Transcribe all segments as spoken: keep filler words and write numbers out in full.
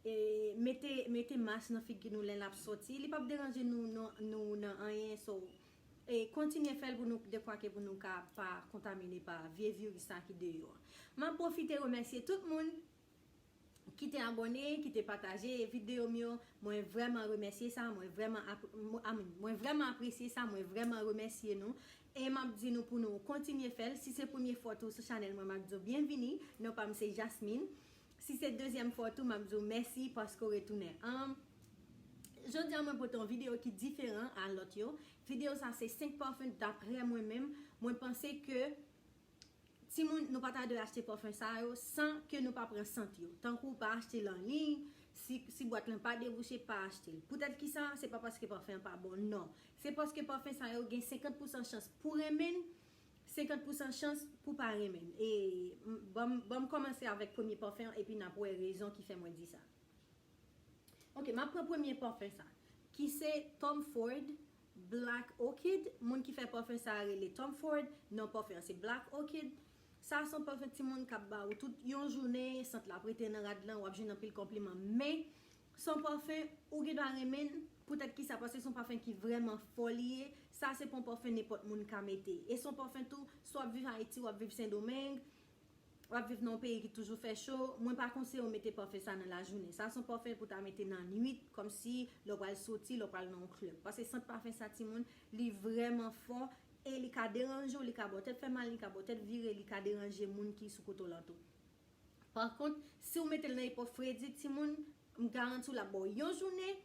E mete, mete mas nan figi nou lè n ap soti. Li p ap deranje nou, nou, nou nan anyen. So, e kontinye fè l pou nou, dekwa ke pou nou ka pa kontamine pa vye viris sa ki deyò. M ap pwofite remèsye tout moun ki te abòne, ki te pataje videyo m yo. Mwen vrèman remèsye sa, mwen vrèman ap-, mwen, I mean, mwen vrèman apresye sa, mwen vrèman remèsye nou. E m ap di nou pou nou kontinye fè l. Si se premye fwa w tou sou chanèl mwen, m ap di w byenvini. Non pa m se Jasmine. Si se dezyèm fwa w tou, m ap di w mèsi paske w retounen. Ahn, jodi a mwen pote yon videyo ki diferan a lòt yo. Videyo sa se senk pafen daprè mwen menm. Mwen panse ke timoun, nou pa ta dwe achte pafen sa yo san ke nou pa pran sant yo. Tankou pa achte l an liy, si, si bwat lan pa debouche, pa achte l. Poutèt ki sa? Se pa paske pafen an pa bon, non. Se paske pafen sa yo gen senkant pousan chans pou renmen l, senkant pousan chans pou pa renmen l. E m, ban m, ban m kòmanse avèk premye pafen an, epi n ap wè rezon ki fè mwen di sa. Ok, m ap pran premye pafen sa, ki se Tom Ford Black Orchid. Moun ki fè pafen sa a rele Tom Ford, non pafen an se Black Orchid. Sa se yon pafen timoun k ap ba ou tout yon jounen, sant la ap rete nan rad lan, w ap jwenn anpil konpliman. Men, se yon pafen ou gen dwa renmen l, poutèt ki sa, paske se yon pafen ki vrèman fò li ye. Sa se pa yon pafen nenpòt moun ka mete. E se yon pafen tou, si w ap viv Ayiti, w ap viv Sendomeng, w ap viv nan yon peyi ki toujou fè cho, mwen pa konseye w mete pafen sa nan lajounen. Sa se yon pafen pou ta mete nan nwit, kòmsi lè w pral soti, lè w pral nan yon klèb. Paske sant pafen sa, timoun, li vrèman fò e li ka deranje w, li ka ba w tèt fè mal, li ka ba w tèt vire, li ka deranje moun ki sou kote w lan tou. Pa kont, si w mete l nan epòk fredi, timoun, m garanti w l ap ba w yon jounen,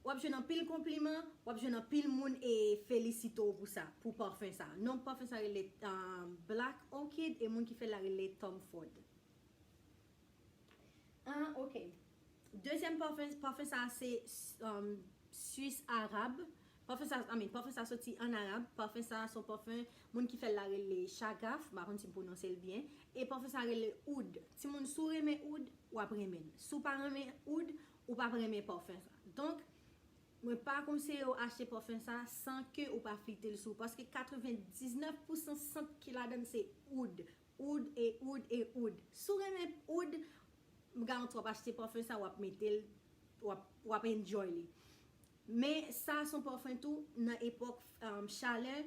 w ap jwenn anpil konpliman, w ap jwenn anpil moun e felisite w pou sa, pou pafen sa. Non pafen sa rele, ah, Black Orchid e moun ki fè l la rele Tom Ford. Ah, ok. Dezyèm pafen, pafen sa se, um, Suisse Arabe. Pafen sa, I mean, pafen sa soti ann Arab. Pafen sa se yon pafen, moun ki fè l la rele Chagaf. M pa konn si m pwononse l byen. E pafen sa rele Oud. Timoun, si w renmen Oud, w ap renmen l. Si w pa renmen Oud, ou p ap renmen pafen sa. Donk, mwen pa konseye w achte pafen sa san ke ou pa flite l sou ou. Paske katrevendiznèf pousan sant ki ladan l se Oud. Oud e Oud e Oud. Si w renmen Oud, m garanti w ap achte pafen sa, w ap mete l, w ap, w ap enjoy li. Men sa se yon pafen tou, nan epòk, um, chalè,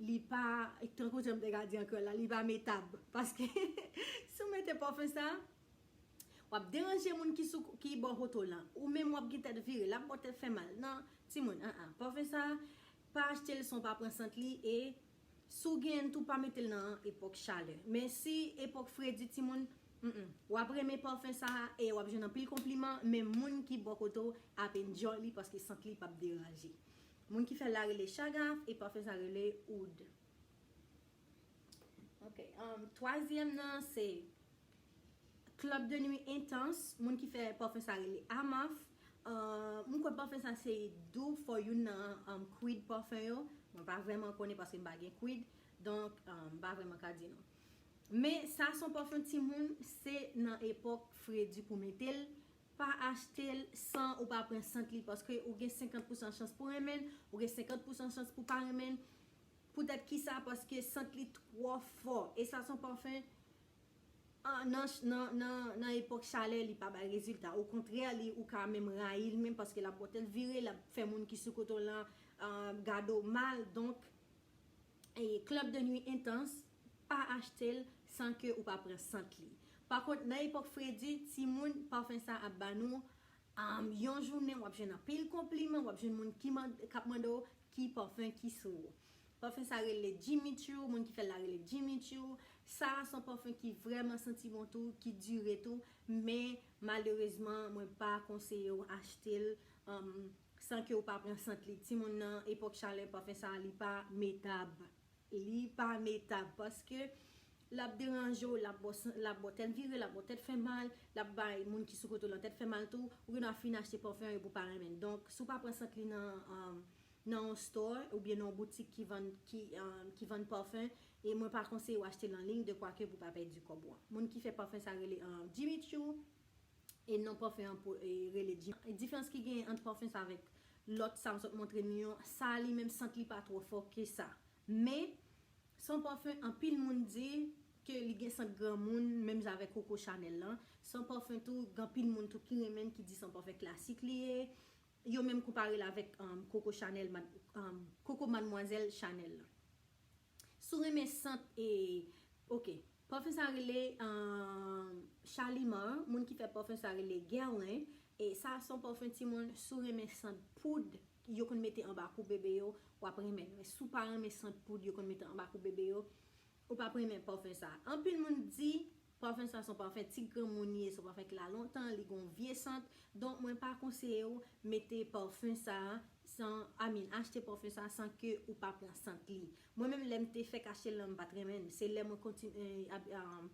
li pa, tankou jan m te ka di an kreyòl la, li pa metab. Paske si w mete pafen sa, w ap deranje moun ki sou, ki bò kote w lan. Ou menm w ap gen tèt vire, l ap ba w tèt fè mal. Non, timoun, an, an. Pafen sa, pa achte l san w pa pran sant li e si w genyen l tou, pa mete l nan epòk chalè. Men si epòk fredi, timoun, mm, mm, w ap renmen pafen sa a e w ap jwenn anpil konpliman, men moun ki bò kote w ap enjoy li paske sant li p ap deranje. Moun ki fè l la rele Chagaf e pafen sa rele Oud. Ok, um, twazyèm nan se Club de Nuit Intense, moun ki fè pafen sa rele Amaf. Uh, m kwè pafen sa se dou fò youn nan, um, Creed pafen yo. Mwen pa vrèman konnen paske m pa gen Creed. Donk, um, m pa vrèman ka di nou. Men sa se yon pafen timoun, se nan epòk fredi pou mete l. Pa achte l san ou pa pran sant li, paske ou gen senkant pousan chans pou renmen l, ou gen senkant pousan chans pou pa renmen l. Poutèt ki sa? Paske sant li twò fò. E sa se yon pafen, ah, nan, nan, nan, nan epòk chalè, li pa bay rezilta. Okontrè, li, ou ka menm rayi l menm paske l ap ba w tèt vire, l ap fè moun ki sou kote w lan, ah, gade w mal. Donk, e Club de Nuit Intense, pa achte l san ke ou pa pran sant li. Pa kont, nan epòk fredi, timoun, pafen sa ap ba nou, um, yon jounen, w ap jwenn anpil konpliman, w ap jwenn moun ki mand-, k ap mande w ki pafen ki sou ou. Pafen sa rele Jimmy Choo, moun ki fè l la rele Jimmy Choo. Sa se yon pafen ki vrèman santi bon tou, ki dire tou, men malerezman, mwen pa konseye w achte l, um, san ke w pa pran sant li. Timoun, nan epòk chalè, pafen sa, li pa metab. Li pa metab paske l ap deranje w, l ap ba w san-, l ap ba w tèt vire, l ap ba w tèt fè mal, l ap bay moun ki sou kote w lan tèt fè mal tou. Ou gen dwa fin achte pafen an epi w pa renmen l. Donk, si w pa pran sant li nan, um, nan yon store oubyen nan yon boutik ki vann, ki, um, ki vann pafen, e mwen pa konseye w achte l an liy, dekwa ke pou w pa pèdi kòb ou an. Moun ki fè pafen sa rele, um, Jimmy Choo, e non pafen an pou, e rele Jimmy. Diferans ki genyen ant pafen sa avèk lòt sa m sot montre nou yo, sa li menm sant li pa twò fò ke sa. Men, se yon pafen anpil moun di ke li gen sant granmoun, menm jan avèk Coco Chanel lan. Se yon pafen tou, gen anpil moun tou ki renmen l, ki di se yon pafen klasik li ye. Yo menm konpare l avèk um, Coco Chanel, mad- um, Coco Mademoiselle Chanel lan. Si w renmen sant e, ok, pafen sa rele um, Shalimar, moun ki fè pafen sa rele Guerlain, e sa se yon pafen timoun, si w renmen sant poud, yo konn mete anba kou bebe yo, w ap renmen l. Men si w pa renmen sant poud, yo konn mete anba kou bebe yo, ou p ap renmen pafen sa. Anpil moun di, pafen sa se yon pafen ti granmoun ye, se yon pafen ki la lontan, li gen yon vye sant. Donk, mwen pa konseye w mete pafen sa san, I mean, achte pafen sa san ke ou pa pran sant li. Mwen menm, lè m te fèk achte l lan, m pa t renmen l. Se lè mwen kontinye ap, ap,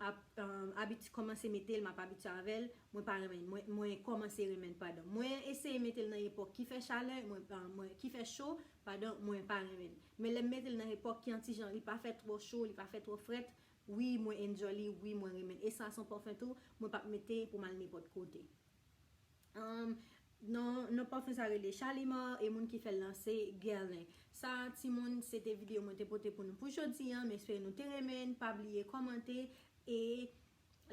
ap um, abiti, kòmanse mete l, m ap abitye avè l, mwen pa renmen l. Mwen, mwen kòmanse renmen l, padan. Mwen eseye mete l nan epòk ki fè chalè, mwen, um, mwen ki fè cho, padan, mwen pa renmen l. Men lè m mete l nan epòk ki an ti jan, li pa fè twò cho, li pa fè twò frèt, wi, mwen enjoy li, wi, mwen renmen l. E sa se yon pafen tou, mwen p ap mete pou m al nenpòt kote. Um, non, non pafen sa rele Shalimar e moun ki fè l lan se Guerlain. Sa, timoun, se te videyo mwen te pote pou nou pou jodi an. M espere nou te renmen l. Pa bliye kòmante e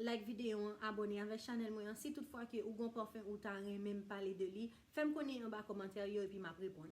like videyo an, abòne avèk chanèl mwen an. Si toutfwa ke ou gon pafen ou ta renmen m pale de li, fè m konnen anba kòmantè yo epi m ap reponn.